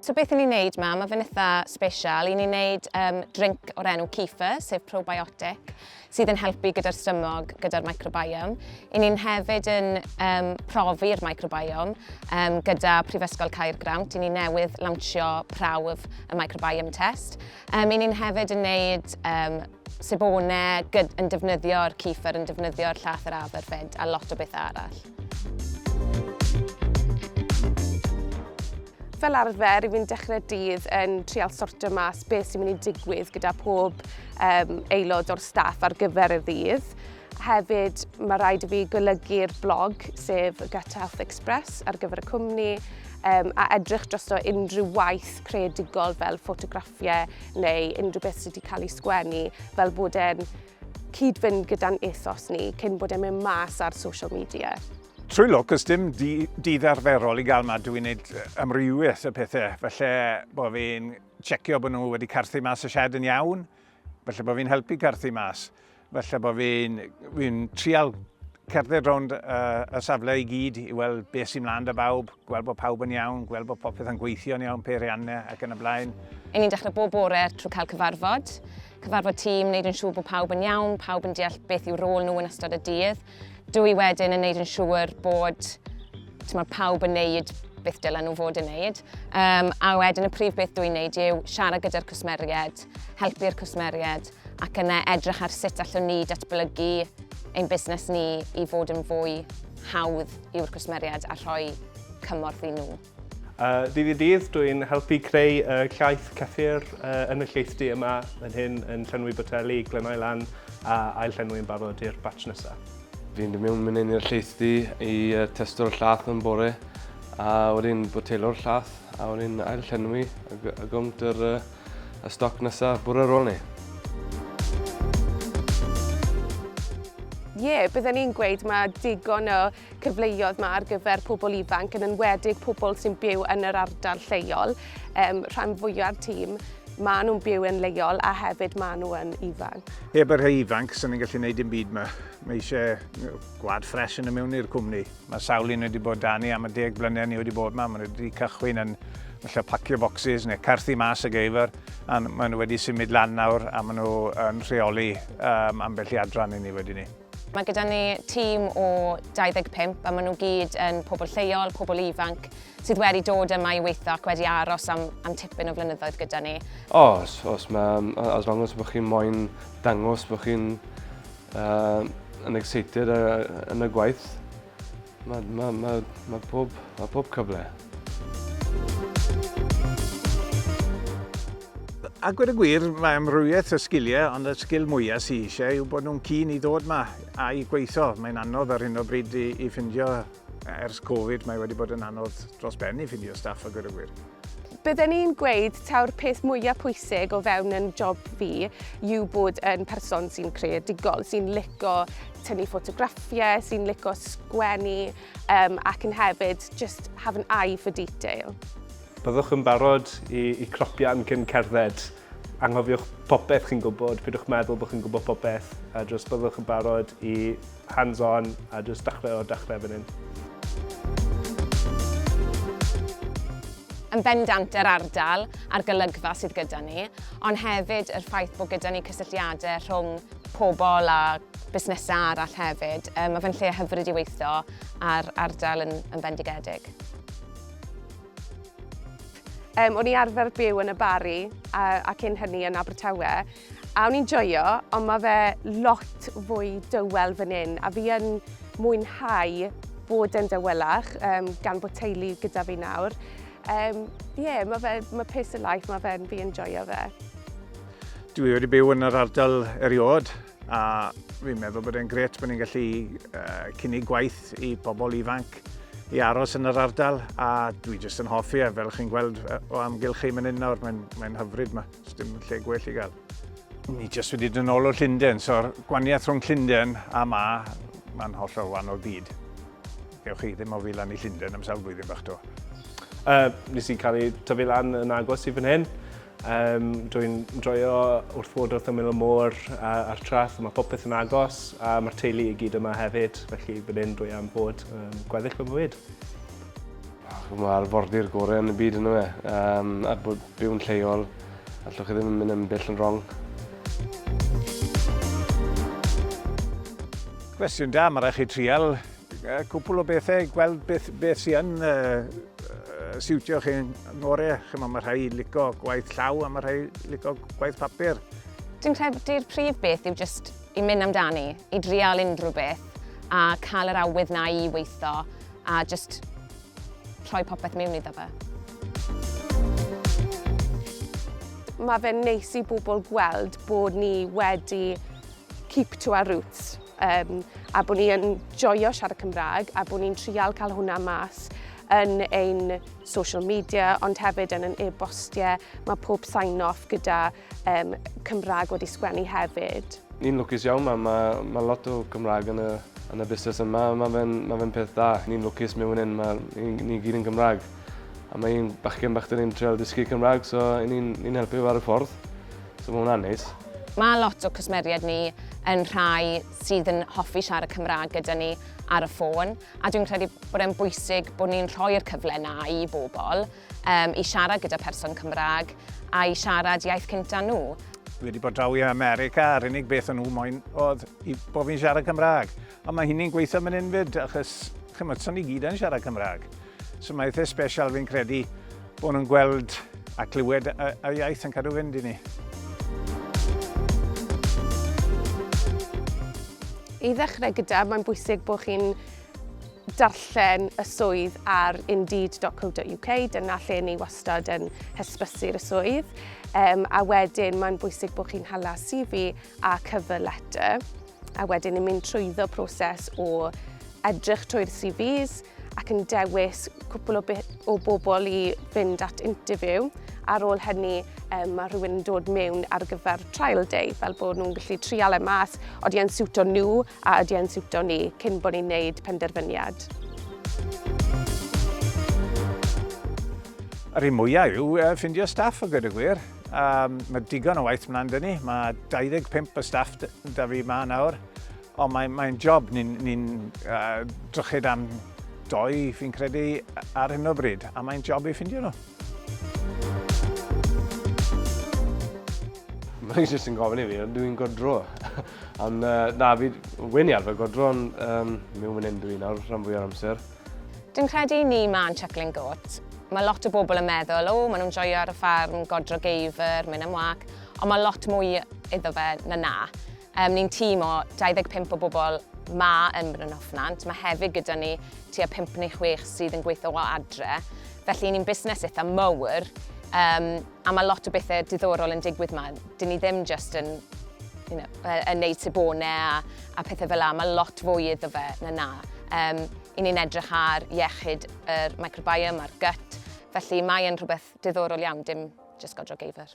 So beth 'y ni'n neud 'ma, ma' fe'n itha special, 'y ni'n neud um, drink o'r enw kefir, sef probiotic, sydd yn helpu gyda'r stumog, gyda'r microbiome. 'Y ni'n hefyd yn um, profi'r microbiome um, gyda Prifysgol Caergrawnt. 'Y ni newydd lawnsio prawf y microbiome test. Um, 'y ni'n hefyd yn neud um, sebone gyd, yn defnyddio'r kefir, yn defnyddio'r llath yr afr fyd, a lot o bethau arall. Fel arfer, i fi'n dechrau dydd yn trial sortio mas beth sy'n mynd i digwydd gyda pob um, aelod o'r staff ar gyfer y ddydd. Hefyd, mae rhaid i fi golygu'r blog, sef Gut Health Express, ar gyfer y cwmni, um, a edrych drosto unrhyw waith creadigol fel ffotograffiau neu unrhyw beth sydd wedi cael ei sgwennu, fel bod e'n cyd-fynd gyda'n ethos ni cyn bod e'n mynd mas ar social media. Trwy lwc, oes dim dydd arferol i gael 'ma, dwi'n gwneud amrywiaeth o pethau. Falle bod fi'n checio bod nhw wedi carthu mas y shed yn iawn, falle bod fi'n helpu carthu mas, falle bod fi'n fi trial cerdded rownd uh, y safle i gyd i weld beth sy'n mlaen da bawb, gweld bod pawb yn iawn, gweld bod popeth yn gweithio'n iawn, peiriannau ac yn y blaen. Y'n ni'n dechrau bob bore trwy cael cyfarfod, cyfarfod tîm, wneud yn siŵr bod pawb yn iawn, pawb yn deall beth yw rôl nhw yn ystod y dydd. Dw i wedyn yn neud yn siŵr bod t'mod, pawb yn neud beth dylen nhw fod yn neud. Um, a wedyn y prif beth dwi'n neud yw siarad gyda'r cwsmeriaid, helpu'r cwsmeriaid ac yna edrych ar sut allwn ni datblygu ein busnes ni i fod yn fwy hawdd i'w'r cwsmeriaid a rhoi cymorth i nhw. Uh, ddydd i ddydd, dwi'n helpu creu uh, llaeth ceffyr uh, yn y llaethdy yma yn hyn, yn llenwi boteli, glennau lan a ail llenwi yn barod i'r batch nesaf. Fi'n dod mewn mynd i'r llaethdy i uh, testo'r llath yn bore a wedyn botelo'r llath a wedyn ail llenwi a, a gwmt yr, uh, y stoc nesaf bore ar ôl ni. Ie, yeah, bydden ni'n gweud mae digon o cyfleoedd 'ma ar gyfer pobl ifanc, yn enwedig pobl sy'n byw yn yr ardal lleol. Um, rhan fwya'r tîm, maen nhw'n byw yn leol a hefyd maen nhw yn ifanc. Heb y rhai ifanc, sy'n ni'n gallu gwneud dim byd yma. Mae eisiau gwad ffres yn y mewn i'r cwmni. Mae sawl un wedi bod dan ni am y deg blynedd ni wedi bod yma. Maen nhw wedi cychwyn yn falle pacio boxes neu carthu mas y geifr a maen nhw wedi symud lan nawr a maen nhw yn rheoli um, ambell i adran i ni wedi ni. Mae gyda ni tîm o 25 a maen nhw gyd yn pobl lleol, pobl ifanc sydd wedi dod yma i weithio ac wedi aros am, am tipyn o flynyddoedd gyda ni. Os, os, mae, as long as bod chi'n moyn dangos bod chi'n uh, yn excited yn y gwaith, Mae, mae, mae, mae, pob, mae pob cyfle. A gweud y gwir, mae amrywiaeth o sgiliau, ond y sgil mwyaf sydd eisiau yw bod nhw'n keen i ddod ma a i gweithio. Mae'n anodd ar hyn o bryd i, i ffindio, ers Covid, mae wedi bod yn anodd dros ben i ffindio staff a gweud y gwir. Bydden i'n gweud taw'r peth mwyaf pwysig o fewn yn job fi yw bod yn person sy'n creadigol, sy'n lico tynnu ffotograffiau, sy'n lico sgwennu um, ac yn hefyd just have an eye for detail. Byddwch yn barod i, i cropian cyn cerdded. Anghofiwch popeth chi'n gwybod, pidwch meddwl bod chi'n gwybod popeth, a jyst byddwch yn barod i hands-on a jyst dechrau o'r dechrau fan hyn. Yn bendant yr ardal a'r golygfa sydd gyda ni, ond hefyd yr ffaith bod gyda ni cysylltiadau rhwng pobl a busnesau arall hefyd. Um, mae fe'n lle hyfryd i weithio a'r ardal yn, yn fendigedig. Um, o'n i arfer byw yn y Bari a, a cyn hynny yn Abertawe a o'n i'n joio, ond mae fe lot fwy dywel fan hyn a fi yn mwynhau bod yn dywelach um, gan bod teulu gyda fi nawr. Um, yeah, mae fe, mae pace of life, mae fe'n fi yn joio fe. Dwi wedi byw yn yr ardal erioed A fi'n meddwl bod e'n gret bod ni'n gallu uh, cynnig gwaith i bobl ifanc i aros yn yr ardal a dwi jyst yn hoffi e, fel chi'n gweld o amgylch chi mynd nawr, mae'n mae hyfryd yma, dim lle gwell i gael. Ni jyst wedi dod yn ôl o Llundain, so'r gwaniaeth rhwng Llundain a ma, mae'n hollol wahanol byd. Gewch chi ddim o fi lan i Llundain am sawl blwyddyn bach to. Uh, nes i cael ei tyfu lan yn agos i fan hyn. Um, dwi'n joio wrth fod wrth ymyl y môr a'r traeth, mae popeth yn agos a mae'r teulu i gyd yma hefyd, felly fan hyn dwi am fod um, gweddill fy mywyd. Mae arfordir gorau yn y byd yna fe. Um, a bod byw'n lleol, allwch chi ddim yn mynd yn bell yn wrong. Cwestiwn da, mae rhaid chi trial cwpl o bethau, gweld beth, beth sy'n yn uh, siwtio chi'n ngorau. Chymod, mae rhai lico gwaith llaw a mae rhai lico gwaith papur. Dwi'n credu'r prif beth yw jyst i mynd amdani, i drial unrhyw beth a cael yr awydd na i weithio a jyst rhoi popeth mewn iddo fe. Mae fe'n neis i bobl gweld bod ni wedi keep to our roots um, a bod ni yn joio siarad Cymraeg a bod ni'n trial cael hwnna mas yn ein social media ond hefyd yn ein e-bostiau. Mae pob sign-off gyda um, Cymraeg wedi sgwennu hefyd. Ni'n lwcus iawn, mae ma, ma lot o Cymraeg yn y, yn y busnes yma, mae fe'n ma fe peth da. Ni'n lwcus mewn hyn, mae ni, ni gyd yn Gymraeg. A mae un bachgen bach dyn ni'n treol dysgu Cymraeg, so ni'n ni helpu ar y ffordd. So mae hwnna'n neis. Mae lot o cwsmeriaid ni yn rhai sydd yn hoffi siarad Cymraeg gyda ni ar y ffôn, a dwi'n credu bod e'n bwysig bod ni'n rhoi'r cyfle na i bobl um, i siarad gyda person Cymraeg a i siarad iaith cynta nhw. Dwi wedi bod draw i America a'r unig beth o'n nhw moyn oedd i bod fi'n siarad Cymraeg. Ond mae hynny'n gweithio mynd hyn fyd, achos chymod, so ni gyd yn siarad Cymraeg. So mae eitha special fi'n credu bod nhw'n gweld a clywed y, y iaith yn cadw fynd i ni. I ddechrau gyda, mae'n bwysig bod chi'n darllen y swydd ar indeed.co.uk, dyna lle ni wastad yn hysbysu'r y swydd. Um, a wedyn mae'n bwysig bod chi'n hala CV a cover letter. A wedyn ni'n mynd trwyddo proses o edrych trwy'r CVs ac yn dewis cwpl o, o bobl i fynd at interview. Ar ôl hynny, um, mae rhywun yn dod mewn ar gyfer trial day, fel bod nhw'n gallu trial e mas, oeddi e'n siwto nhw a ydy e'n siwto ni cyn bod ni'n neud penderfyniad. Yr un mwyaf yw uh, ffindio staff o gyda gwir. Um, mae digon o waith mlaen dyn ni. Mae 25 o staff da fi ma nawr. Ond mae'n mae job, ni'n ni, uh, drychyd am doi, fi'n credu, ar hyn o bryd. A mae'n job i ffindio nhw. Mae'n jyst yn gofyn i fi, dwi'n godro. Ond uh, na, fi, wen i arfer godro, ond um, mewn fan hyn dwi'n nawr rhan fwy o'r amser. Dwi'n credu ni ma'n Chuckling Goat. Mae lot o bobl yn meddwl, o, maen nhw'n joio ar y ffarm, godro geifr, mynd am wac, ond mae lot mwy iddo fe na na. Um, ni'n tîm o 25 o bobl ma yn Brynhoffnant. Mae hefyd gyda ni tua 5 neu 6 sydd yn gweithio o adre. Felly ni'n busnes eitha mawr, um, a mae lot o bethau diddorol yn digwydd ma. Dyn ni ddim just yn, you know, yn neud sebonau a, a pethau fel la. Mae lot fwy iddo fe na na. Um, I ni'n edrych ar iechyd yr microbiome a'r gut, felly mae yn rhywbeth diddorol iawn, dim just godro geifr.